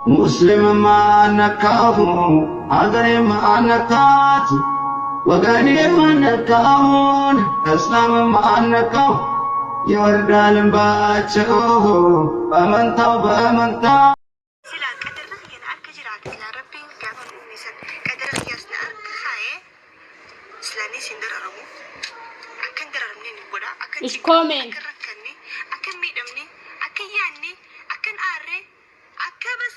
ሙስሊምም አነካሁ፣ ሀገሬም አነካት፣ ወገኔም አነካሁን፣ እስላምም አነካሁ። ይወርዳል እንባቸው በመንታው በመንታው። Silaa qadarri kiyya na harka jiraate, silaa Rabbiin gaafa nu uume san qadara kiyyaas na harka kaayee, silaa ni isin dararamu. Akka hin dararamne ni godha. Akka hin Ich cinqamne, komme. akka hin rakkanne, akka hin miidhamne, akka hin yaadne, akka hin aarre, akka bas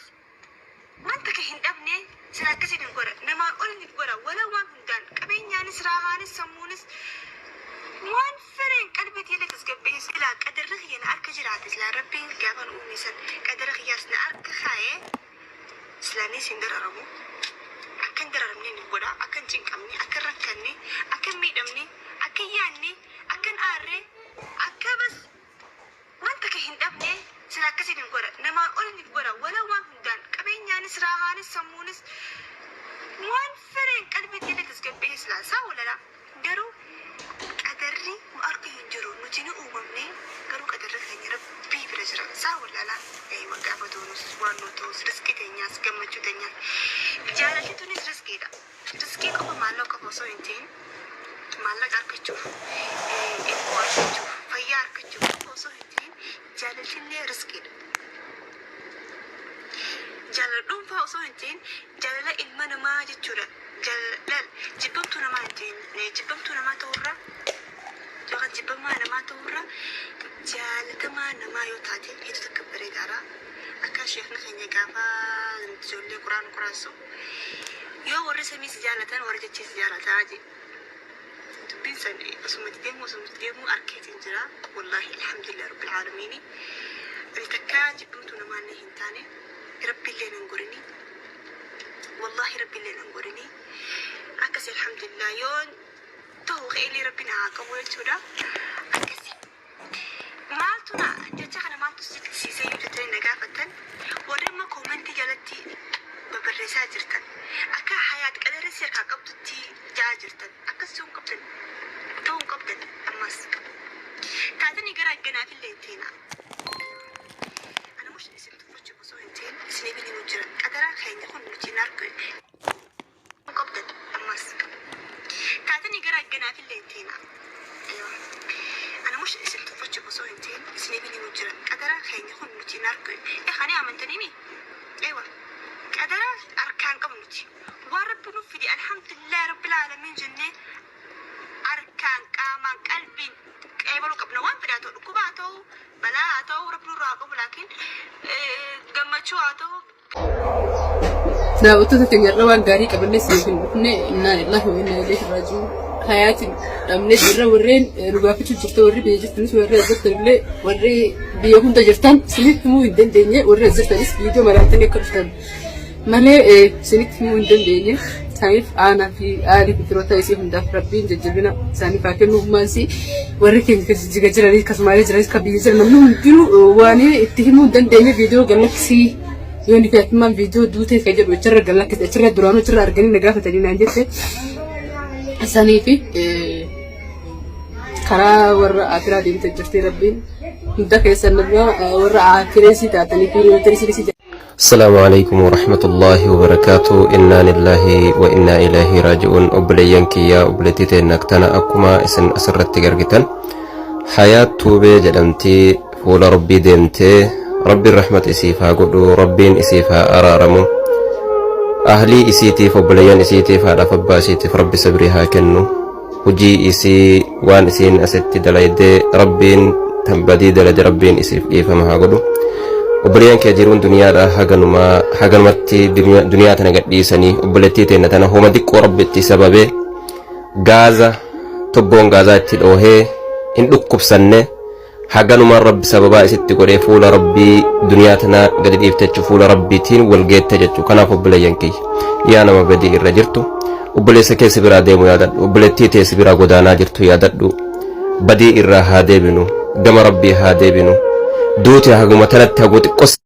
waan takka hin dhabne sila akkasiin hin godha. Namaan ol ni godha. Wala waan hundaan qabeenyaanis, raahaanis, sammuunis, waan fedheen qalbii tiyya tasgabbeessa. Silaa qadarri kiyya na harka jiraate, silaa Rabbiin gaafa nu uume san qadara kiyyaas na harka kaayee, silaa ni isin dararamu. Akka hin dararamne ni godha. Akka hin cinqamne, akka hin rakkanne, akka hin miidhamne, akka hin yaadne, akka hin aarre, akka bas waan takka hin dhabne sila akkasiin hin godha. Namaan ol ni godha. Wala waan hundaan qabeenyaanis, raahaanis, sammuunis, waan fedheen qalbii tiyya tasgabbeessa silaa isaa walala. Garuu qadarri nu harka hin jiru. Nuti ni uumamne, garuu qadarri keenya Rabbii bira jira. Isaa walala. Eeywa, gaafa toonus waan nu ta'us, riskii teenyaas, gammachuu teenyaas, jaalalli tunis riskiidha. Riskii qofa maallaqa qofa osoo hin ta'in, maallaqa argachuuf, ilmoo argachuuf, fayyaa argachuuf qofa osoo hin ta'in, jaalalli riskiidha. Jaalala dhuunfaa osoo hin ta'in, jaalala ilma namaa jechuudha. Jaalala jibbamtuu namaa hin ta'in, jibbamtuu namaa ta'urraa yookaan jibbamaa namaa ta'urra jaalatamaa namaa yoo taate hedduu takka bareedaadha. Akka sheekni keenya gaafa ijoollee quraan quraassu, yoo warri samii si jaalatan, warri jechii si jaalataa jedhe. Dubbiin san osumatti deemuu arkeetiin jira. Wallaahi, alhamdulillah rabbil aalamiini. Ani takkaa jibbamtuu namaallee hin taane, Rabbiillee nan godhini. Wallaahi, Rabbiillee nan godhini. Akkasi, alhamdulillah, yoo ta'u ka'eelee Rabbi na haa qabu jechuudha. Akkasi. Maaltu na jecha kana maaltu si jechisiisee yoo jettanii na gaafattan, warri amma koomentii jalatti babarreessaa jirtan, akka Hayaat qadarri si harkaa qabdutti jaa jirtan, akkas ta'uu hin qabdan, ta'uu hin qabdan. Ammas taatanii gara ganaafillee hin ta'ina. Ana mush isin tuffachuuf osoo hin ta'in, isiniif himu jira. Qadara keenya kun nuti hin argu qabdan. Ammas taatanii gara ganaafillee hin ta'ina. Ana mush isin tuffachuuf osoo hin ta'in, isiniif himu jira. Qadara keenya kun nuti hin argu. Kani amantaniimi? Ewa. Qadara harkaan qabnu nuti. Waan Rabbi nuuf fide alhamdulillah rabbil aalamiin jennee harkaan, qaamaan, qalbiin qeebaluu qabna. Waan fedhaa ta'u, dhukkuba haa ta'u, balaa haa ta'u, Rabbi nurraa haa qabu, laakiin gammachuu haa ta'u. Daawwattoota keenya, irra waan gaarii qabannee isiniif hin dhufne. Innaa lillaahi wa innaa ilayhi raaji'uun. Hayaatiin dhabnee jirra. Warreen nu gaafachuu jirtu, warri biyya jirtanis, warri as jirtan illee, warri biyya hunda jirtan, isinitti himuu hin dandeenye. Warri as jirtanis viidiyoo maraatanii akka dhuftan malee isinitti himuu hin dandeenye. Isaaniif, aanaa fi aalii fi firoota isii hundaaf Rabbiin jajjabina isaaniif haa kennu. Ummaansi warri keenya kan jijjiga jiranis, kasumaalee jiranis, kan biyya jiran, namni hundinuu waan itti himuu hin dandeenye. Viidiyoo galaksii yoo ni fe'atumaan viidiyoo duutee kan jedhu achirra galakkise, achirra duraanuu achirra arganii na gaafatanii naan jette. Sanii fi karaa warra akiraa deemtee jirti. Rabbiin hunda keessan warra akireesii taatanii fi hiriyoota السلام عليكم ورحمة الله وبركاته. إنا لله وإنا إليه راجعون. Obboleeyyan kiyya, obboleettii teenna tana akkuma isin asirratti argitan, Hayaat Tuubee jedhamtii, fuula Rabbii deemtee. Rabbiin rahmat isiif haa godhu, Rabbiin isiif haa araaramu. Ahlii isiitiif, obboleeyyan isiitiif, haadhaaf abbaa isiitiif Rabbi sabrii haa kennu. Hujii isii, waan isiin asitti dalaydee, Rabbiin tan badii dalade Rabbiin isiif dhiifama haa godhu. Obboleeyyan kee, jiruun duniyaadha haganumaa haganumatti duniyaa tana gadhiisanii. Obboleettii teenna tana homa xiqqoo Rabbitti sababee gaaza tubboon gaazaa itti dhoohee hin dhukkubsanne. Haganumaan Rabbi sababaa isitti godhee fuula Rabbii duniyaa tana gadi dhiifte jechuu, fuula Rabbiitiin wal geette jechuu. Kanaaf obboleeyyan kiyya, yaa nama badii irra jirtu, obboleessa kee si biraa deemu yaadadhu, obboleettii tee si biraa godaanaa jirtu yaadadhu. Badii irraa haa deebinu, gama Rabbii haa deebinu. Duuti haguma tanatti haguma xiqqoo.